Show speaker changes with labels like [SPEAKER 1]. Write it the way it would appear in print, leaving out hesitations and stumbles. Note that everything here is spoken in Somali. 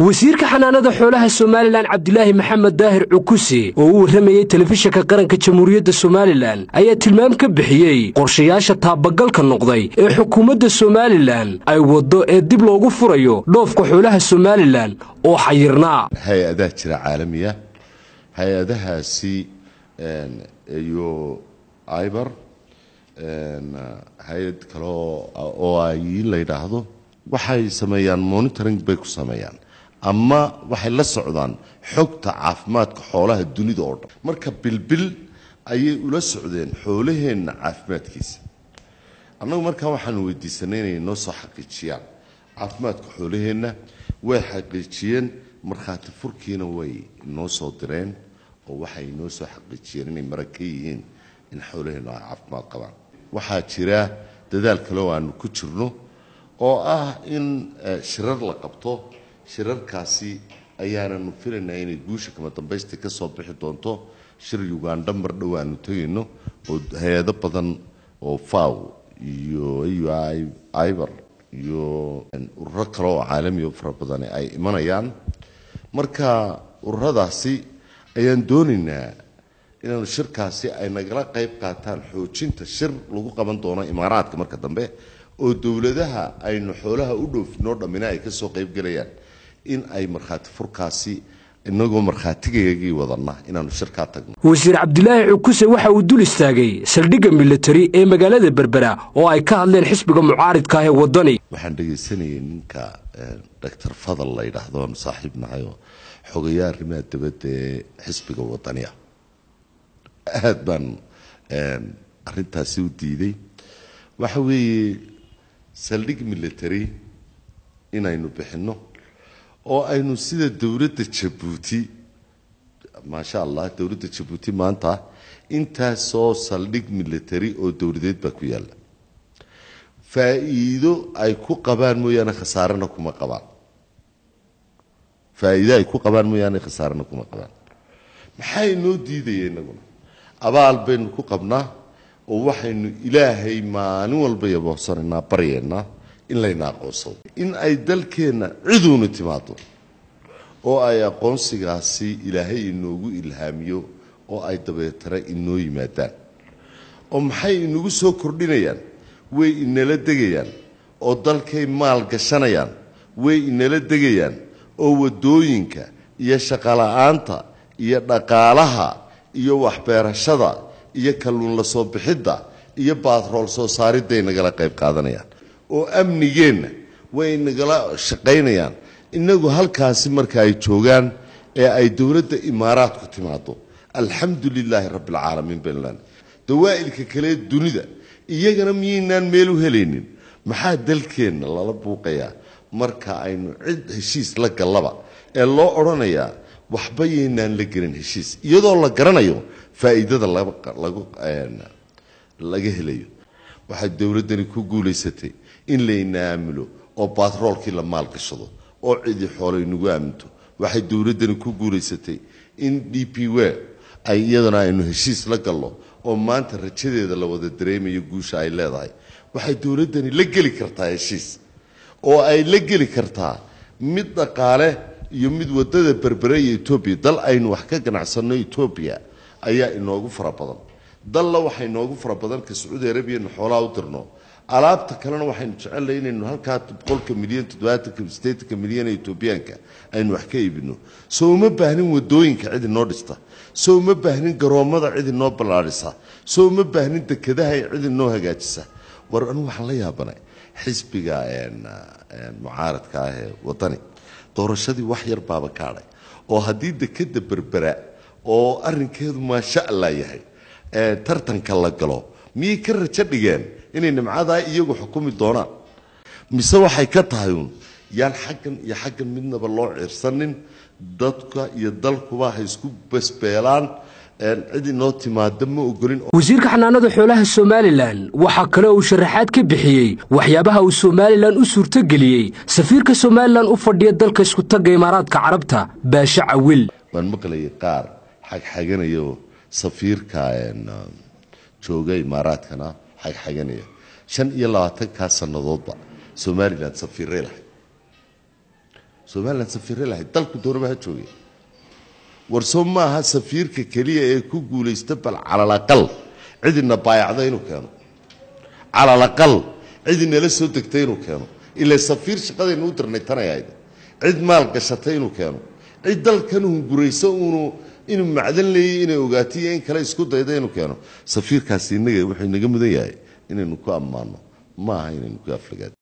[SPEAKER 1] Wasiirka xanaanada xoolaha Somalilan Cabdilaahi Maxamed Daahir Cukuse oo u warramayey telefishinka qaranka Jamhuuriyadda Somalilan ayaa tilmaam ka bixiyey qorshayaasha taabagalka noqday ee xukuumadda Somalilan ay waddo ee dib loogu furayo dhoofka xoolaha Somalilan oo xayirnaa.
[SPEAKER 2] Hay-adaha jira caalamiya, hay-adahaasi iyo IBER, hay-ad kale oo ay la yidhaahdo, waxay sameeyaan monitoring bay ku sameeyaan ama waxay la socdaan xogta caafimaadka xoolaha dunida oo dhan. Marka bilbil ayay ula socdeen xoolaheenna caafimaadkiisa. Annagu markaa waxaanu weydiisanay inay noo soo xaqiijiyaan caafimaadka xoolaheenna. Way xaqiijiyeen, markhaati furkiina way noo soo direen oo waxay noo soo xaqiijiyeen inay marag ka yihiin in xoolaheennu ay caafimaad qabaan. Waxaa jira dadaal kale oo aanu ku jirno oo ah in shirar la qabto. Shirarkaasi ayaananu filaynaa inay guusha kama dambaysta ka soo bixi doonto. Shir Uganda mar dhow aanu tegayno oo hay-ado badan oo FAO iyo IBER iyo ururo kale oo caalami oo fara badani ay imanayaan. Marka ururadaasi ayaan doonaynaa inaanu shirkaasi ay nagala qayb qaataan xoojinta shir lagu qaban doono Imaaraadka marka dambe oo dowladaha aynu xoolaha u dhoofinoo dhammina ay kasoo qaybgelayaan, in ay markhaati furkaasi inagoo markhaatigayagii wadanna inaanu shirkaa tagno.
[SPEAKER 1] Wasiir Cabdilaahi Cukuse waxa uu dul istaagay saldhigga militari ee magaalada Berbera oo ay ka hadleen xisbiga mucaaridka ah ee Waddani.
[SPEAKER 2] Waxaan dhegaysanayay ninka Doctor Fadal la yidhaahdo, aanu saaxiib nahay oo xogayaa arrimaha dibadda ee xisbiga Wadaniya. Aad baan arrintaasi u diiday. Waxa weeye saldhig military inaynu bixinno oo aynu sida dowladda Jabuuti, maasha Allah, dowladda Jabuuti maanta intaasoo saldhig military oo dowladeed baa ku yaalla. Faa'iido ay ku qabaan mooyaane khasaarena kuma qabaan. Faa'iido ay ku qabaan mooyaane khasaarena kuma qabaan. Maxaa inoo diidaya? Innaguna abaal baynu ku qabnaa oo waxaynu Ilaahay maalin walba yaboorsanaynaa, baryaynaa in layna aqoonsado, in ay dalkeenna ciduunu timaado oo ay aqoonsigaasi Ilaahay inoogu ilhaamiyo oo ay dabeetare inoo yimaadaan. Oo maxay inagu soo kordhinayaan? Way inala degayaan oo dalkay maal gashanayaan, way inala degayaan oo waddooyinka iyo shaqola'aanta iyo dhaqaalaha iyo waxbeerashada iyo kalluun la soo bixidda iyo baatrool soo saaridday nagala qayb qaadanayaan oo amnigeenna way nagala shaqaynayaan. Inagu halkaasi marka ay joogaan ee ay dowladda Imaaraadku timaado, alxamdu lilaahi rabbi alcaalamiin baynu leenahay. Dawaa'ilka kale dunida iyagana miyaynaan meel u helaynin? Maxaa dalkeenna lala buuqayaa marka aynu cid heshiis la gallaba ee loo odhanayaa waxba yaynaan la gelin heshiis, iyadoo la garanayo faa'iidada laga helayo? Waxay dowladdani ku guulaysatay in layna aamulo oo baatroolkii la maalgashado oo cidii xoolo inagu aaminto. Waxay dowladdani ku guulaysatay in DP World ay iyadana aynu heshiis la gallo oo maanta rajadeeda la wada dareemayo guusha ay leedahay. Waxay dowladdani la geli kartaa heshiis oo ay la geli kartaa mid dhaqaale iyo mid wadada Berbere iyo Etoobiya. Dal aynu wax ka ganacsanno Etoobiya ayaa inoogu fara badan, dalla waxaa inoogu fara badan ka Sacuudi Arabiya nu xoolaha u dirno. Alaabta kalena waxaynu jecelnahay inaynu halkaa 100ka milyan, 70ka, 80ka milyan ee Etoobiyaanka aynu wax ka iibino. Soo uma baahnin wadooyinka cid inoo dhista? Soo uma baahnin garoommada cid inoo ballaadhisa? Soo uma baahnin dekadaha cid inoo hagaajisa? War anigu waxaan la yaabanay xisbiga mucaaradka ah ee Wadani. Doorashadii wax yar baaba kaadhay oo haddii dekada Berbera oo arrinkeedu maasha Allah yahay tartanka la galo, miyay ka rajo dhigeen inay nimcadaa iyagu xukumi doonaan, mise waxay ka tahay uun yaan xaggan iyo xaggan midnaba loo ciirsanin, dadka iyo dalkuba ha isku basbeelaan, cid inoo timaada ma ogolin?
[SPEAKER 1] Wasiirka xanaanada xoolaha Somalilan waxaa kale uu sharaxaad ka bixiyey waxyaabaha uu Somalilan u suurtogeliyey safiirka Somalilan u fadhiya dalka Iskutagga Imaaraadka Carabta, Baashe Cawil.
[SPEAKER 2] Waan maqlayay qaar xagxaganayaoo safiirka jooga Imaaraadkana xagxaganaya. 25-kaa sannadoodba Somalilan safiiray lahayd. Somaliland safiirre lahayd, dalku doonaba ha joogay. War soo maaha safiirka keliya ee ku guulaysta bal calalaqal cidina baayacda inuu keeno, calalaqal cidinala soo degtay inuu keeno. Ilaa safiir shaqadaynu u dirnay tanay ahayd, cid maal gashatay inuu keeno, cid dalkan hunguraysa uunu inuu macdan leeyay inay ogaatay iyo in kale isku dayda inuu keeno. Safiirkaasi innaga wuxuu inaga mudan yahay inaynu ku ammaano, maaha inaynu ku aflagaado.